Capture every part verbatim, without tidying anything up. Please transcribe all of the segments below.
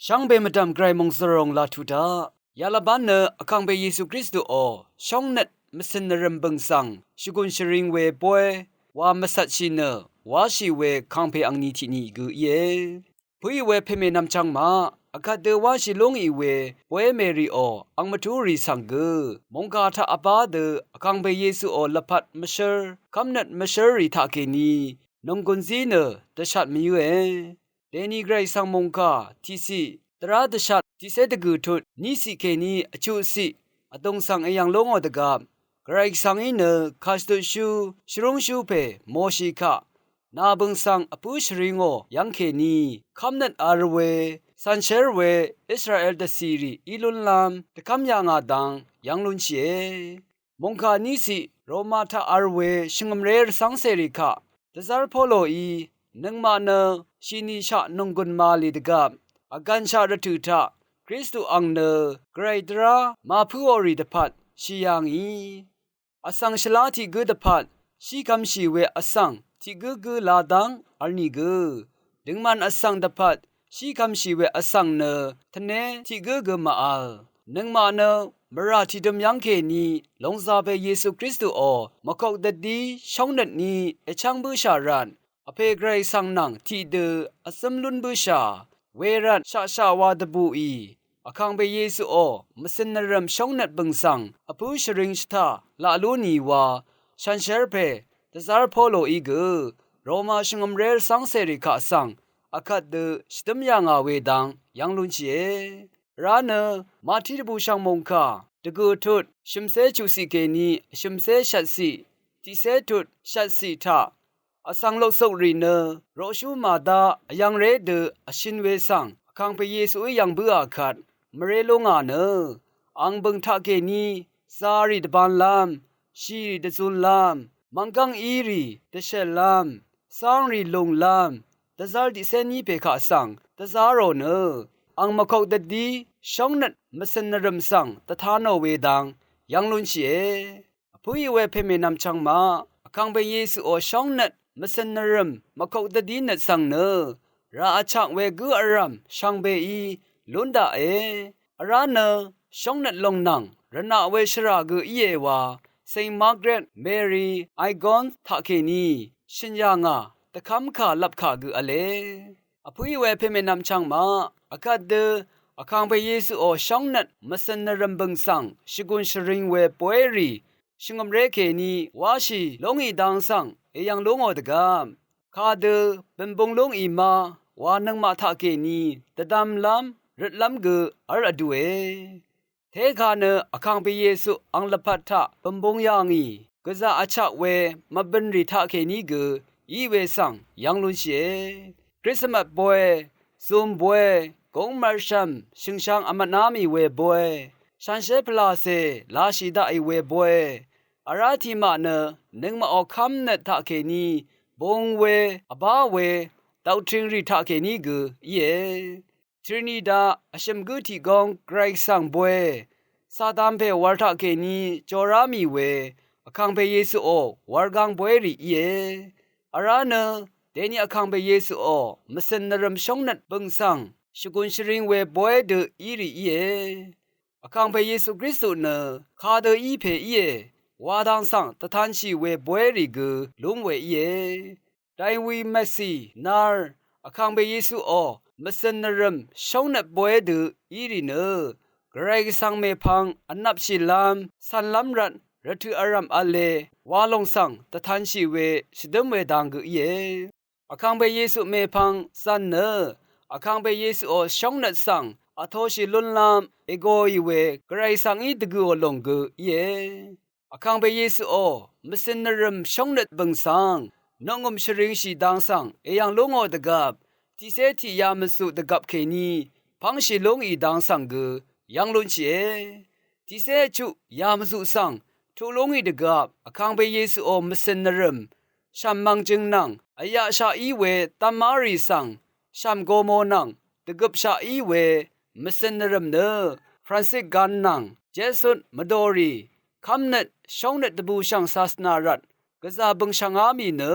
Shvngbe mvdv̀m Gvray mòngzv̀ròng laq tuq daq. Yalvbán nø Vkàngpè Yesu Kristuò shóngnøt mvcø̀n nvrø̀m bø̀ng svng shvgùn shvring we bóy wa mvcvtshì nø wáshì we kàngpè angni tiqni gø íe. Pø̀í we pèmènvm chvngmaq vkvt dø wáshì lúngì we bóy mèrìò ang mvtúrì svng gø mòngkà taq vbá dø Vkàngpè Yesuò lvpat mvshǿr kv́mnøt mvshǿrrì taqkèní nònggùn zí nø dvshat mvyǿe. Dèni Gvray svng mòngkà tiqciq dvrá dvshat tiqcé dvgø̀ tut niqciq kèní vchuqciq vdùng svng èyv̀ng lú ngò dvgvp Gvray Gvsvngí nø kàshvdutshú shvrúngshú pè Moshi kaq nà bø̀ng svng vpǿ shvri ngò yv́ng kèní kv́mnøt v̄l we cv̀nshér we Israel dvcìrì í lúnlv́m dvkv́m yà ngà dang yv́ng lúnshìe. Mòngkà níciq Roma taq v̄l we shvngø̀mré rvcv́ngcèrì kaq dvzv́r Poloí nøngmaq nø shìnìshaq nònggùn màlì dvgvp vgvnshaq rvtø̀ taq Kristu ang nø Gvray dvrá màpǿò rì dvpvt shì yà ngì. Vsvng shvlá tiq gǿ dvpvt shíkvmshì we vsvng tiq gǿ gǿ la dv́ng vl nìgø døngman vsvng dvpvt shíkvmshì we vsvng nø tvné tiq gǿ gø màvl. Nøngmaq nø mvrà tìdøm yv́ng kèní lòngzà pè Yesu Kristuò mvkok dvdí shóngnøt ní èchv́ng bǿshà rvt Vpè Gvray svng nvng tiqdø vzǿm lún bǿshà. Wervt shaqshaq wa dvbùì Vkàngpè Yesuò mvcø̀n nvrø̀m shóngnøt bø̀ng svng vpǿ shvring shvtaq laq lú nì wa shànshér pè dvzv́r Poloí gø Roma shvngø̀mré rvcv́ngcèrì kaq svng akvt dø shvdǿm yà ngà we dang yv́ng lúnshìe. Vrá nø Mati dvbùshv̀ng mòngkà dvgø̀ tut shø̀mcé chuqciq kèní shø̀mcé shvtciq tiqcé tut shvtciq taq vsvng loksukrì nø roqshú màdá vyv̄ngré dø vshin we svng Vkàngpè Yesuí yv̀ng bǿà kvt mvré lú ngà nø ang bø̀ng taqkèní zārì dvbanlv́m, shìrì dvzunlv́m, mvnggv́ng írì dvshèllv́m, cángrì lùnglv́m, dvzv́r tiqcé ní pè kaq svng dvzá rò nø ang mvkok dvdí shóngnøt mvcø̀n nvrø̀m svng dvtá nò we dang yv́ng lúnshìe. Vpǿì we pèmènvm chvngmaq Vkàngpè Yesuò shóngnøt mvcø̀n nvrø̀m mvkok dvdínøt svng nø rà vchak we gǿ vrv̀m shvngbeí lún daqe. Vrá nø shóngnøt lòng nvng rvnaq we shvrà gø íe wa Saint Margaret Mary Igon taqkèní shø̀n yà ngà dvkv́mkà lvpkà gø v̄le. Vpǿì we pèmènvm chvngmaq akvt dø Vkàngpè Yesuò shóngnøt mvcø̀n nvrø̀m bø̀ng svng shvgùn shvring we bóyrì shvngø̀mré kèní wáshì lúngì dang svng èyv̀ng lú ngò dvgvp kadø bø̀nbung lúngì ma wa nøngmaq taqkèní dvdvmlv́m røtlv́m gø v́l vdue. Téka nø Vkàngpè Yesu ang lvpat taq bø̀nbung yà ngì gvzà vchak we mvbø̀nrì taqkèní gø í we svng yv́ng lúnshìe. Krismas boy, zum boy, gúng mvtshv̀m shø̀ngshang vmvtná mì we boy, shànshér pvlàcè lashì daqì we boy, vrá tiqmaq nø nøngmaqò kv́mnøt taqkèní bung we, vbá we, dvktringrì taqkèní gø íe. Trinidad vshø̀m gǿ tiq góng Gvray Gvsvng boy, Satan pè wv̄l taqkèní jorá mì we Vkàngpè Yesuò wv̄l gang boyrì íe. Vrá nø dèni Vkàngpè Yesuò mvcø̀n nvrø̀m shóngnøt bø̀ng svng shvgùn shvring we boy dø írì íe. Vkàngpè Yesu Kristu nø kadø í pè íe wa dang svng dvtanshì we boyrì gø lúm we íe. Daiwi mvcì nal Vkàngpè Yesuò mvcø̀n nvrø̀m shóngnøt boy dø írì nø Gvray Gvsvng mèpvng vnvpshìlv́m cv̀nlv́m rvt rvtø̀ vrv̀m v̄le wa lòng svng dvtanshì we shvdǿm we dang gø íe. Vkàngpè Yesu mèpvng zv̀n nø Vkàngpè Yesuò shóngnøt svng vtoshì lúnlv́m ègōì we Gvray Gvsvngí dvgø̀ò lòng gø íe. Vkàngpè Yesuò mvcø̀n nvrø̀m shóngnøt bø̀ng svng noqngø̀m shvringshì dang svng èyv̀ng lú ngò dvgvp tiqcé tiq yamvzuq dvgvp kèní pv́ngshì lúngì dang svng gø yv́ng lúnshìe. Tiqcé vchuq yamvzuq svng tuq lúngì dvgvp Vkàngpè Yesuò mvcø̀n nvrø̀m shv̀m mvngjøng nvng vyaqshaq í we dv́má rì svng shv̀m gomo nvng dvgøpshaq í we mvcø̀n nvrø̀m nø Francis gan nvng Jesuit mvdòrì kv́mnøt shóngnøt dvbùshv̀ng sasvnà rvt gvzà bø̀ngshv̀ngá mì nø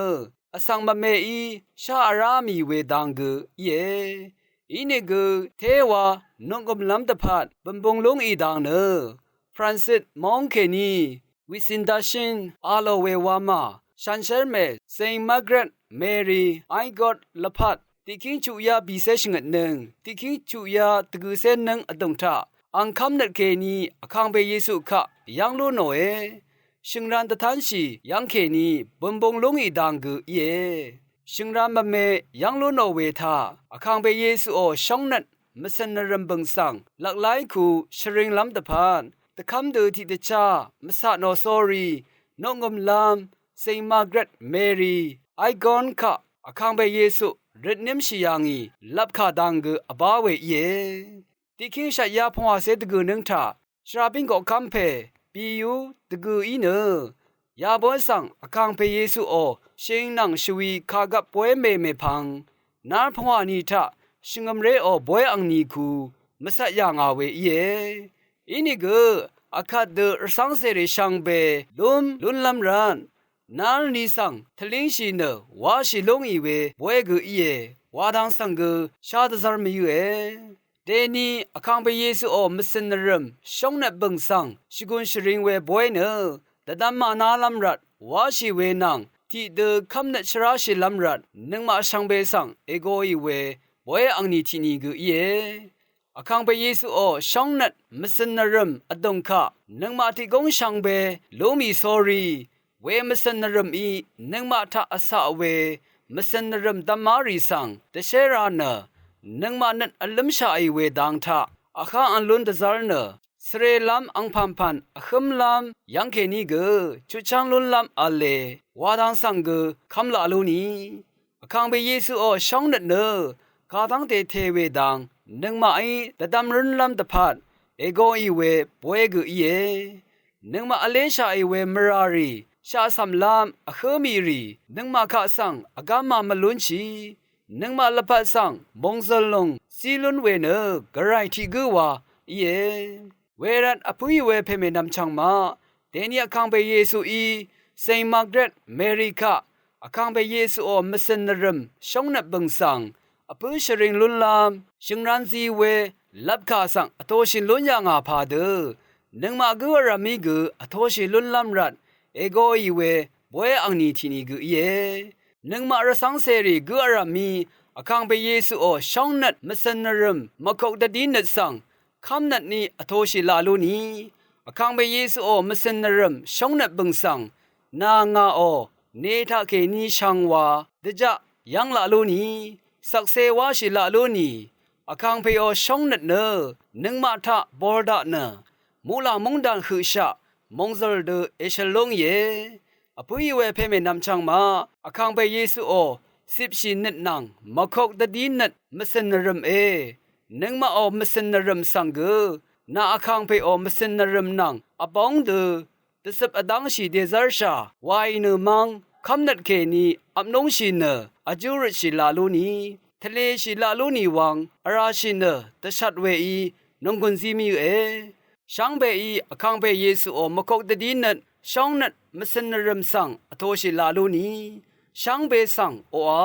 vsvng mvmeí shá vrá mì we dang gø íe. Inìgø téwa nukngø̀mlv́m dvpvt bø̀nbung lúngì dang nø Francis móng kèní wìcìndashín a lò we wamà shànshér mè Saint Margaret Mary Igoe lvpat tiqkíng chuqyá bìcé shvngøtnøng tiqkíng chuqyá dvgø̀cé nǿng vdùng taq ang kv́mnøt kèní Vkàngpè Yesu kaq yv́ng lú nòe. Shø̀ngran dvtánshì yv́ng kèní bø̀nbung lúngì dang gø íe. Shø̀ngran mvme yv́ng lú nò we taq Vkàngpè Yesuò shóngnøt mvcø̀n nvrø̀m bø̀ng svng lvklái ku shvringlv́m dvpvt dvkv́m dø tiqdvchá mvcatnò sórí nukngø̀mlv́m Saint Margaret Mary Igoe kaq Vkàngpè Yesu røtnímshì yà ngì lvpkà dang gø vbá we íe. Tiqkíng shvtyá pungwàcé dvgø̀ nǿng taq shvrá bíng koqkv́m pè bìyú dvgø̀ í nø yabóy svng Vkàngpè Yesuò shìng nvng shvwi kàgvp bóy mèmèpvng nár pungwà ni taq shvngø̀mréò bóy angni ku mvcvt yà ngà we íe. Inìgø vkvt dø rvcv́ngcèrì shvngbe lúm lúnlv́m rvt nár ni svng tvlíngshì nø wáshì lúngì we bóy gø íe wa dang svng gø shá dvzv́r mvyǿe. Dèni Vkàngpè Yesuò mvcø̀n nvrø̀m shóngnøt bø̀ng svng shvgùn shvring we bóy nø dvdvm mànálv́m rvt wáshì we nvng tiqdø kv́mnøt shvráshìlv́m rvt nøngmaq shvngbe svng ègoì we bóy angni tiqni gø íe. Vkàngpè Yesuò shóngnøt mvcø̀n nvrø̀m vdùng kaq nøngmaq tiqgúng shvngbe lúmì sórí we mvcø̀n nvrø̀mí nøngmaq taq vcaq we mvcø̀n nvrø̀m dvmárì svng dvshérā nø nøngmaq nøt vlǿmshaqì we dang taq vhá vlún dvzv́r nø svrelv́m angpv̀npv̀n vhǿmlv́m yv́ng kèní gø chutchv́ng lúnlv́m v̄le wa dang svng gø kv́m laq lú ni. Vkàngpè Yesuò shóngnøt nø kadv́ngte te we dang nøngmaqí dvdvm rǿnlv́m dvpvt ègoì we bóy gø íe. Nøngmaq vléshaqì we mvràrì shaqcv̀mlv́m vhǿ mì rì nøngmaq kaq svng vgáma mvlúnshì nøngmaq lvpat svng mòngzø̀l lùng zí lún we nø gvray tiq gǿ wa íe. Wervt vpǿì we pèmènvm chv̀ng maq dèni Vkàngpè Yesuí Saint Margaret Mary kaq Vkàngpè Yesuò mvcø̀n nvrø̀m shóngnøt bø̀ng svng vpǿ shvring lúnlv́m shø̀ngran zi we lvpkà svng vtōshì lún yà ngà pà dø nøngmaq gǿ vrv̀mí gø vtōshì lúnlv́m rvt ègoì we bóy angni tiqni gø íe. Nøngmaq rvcv́ngcèrì gǿ vrv̀mí Vkàngpè Yesuò shóngnøt mvcø̀n nvrø̀m mvkok dvdí nøt svng kv́mnøt ni vtōshì laq lú ni. Vkàngpè Yesuò mvcø̀n nvrø̀m shóngnøt bø̀ng svng nà ngàò ne taqkèní shvngwa dvjaq yv́ng laq lú ni. Shvkse wáshì laq lú ni. Vkàngpèò shóngnøt nø nøngmaq taq bor daq nø muqlàng móngdàn høqshaq mòngzø̀l dø èshøl lúngìe. Vpǿì we pèmènvm chv̀ng maq Vkàngpè Yesuò cipshì nøt nvng mvkok dvdí nøt mvcø̀n nvrø̀m e. Nøngmaqò mvcø̀n nvrø̀m svng gø nà Vkàngpèò mvcø̀n nvrø̀m nvng vbóng dø dvcøp vdángshì dèzv́rshà wàì nø mv́ng kv́mnøt kèní vpnúngshì nø vjú røtshì laq lú ni. Tvleshì laq lú ni wvng vrāshì nø dvshat weí nònggùn zí mvyǿe. Shvngbeí Vkàngpè Yesuò mvkok dvdí nøt shóngnøt mvcø̀n nvrø̀m svng vtōshì laq lú ni. Shvngbe svng oqà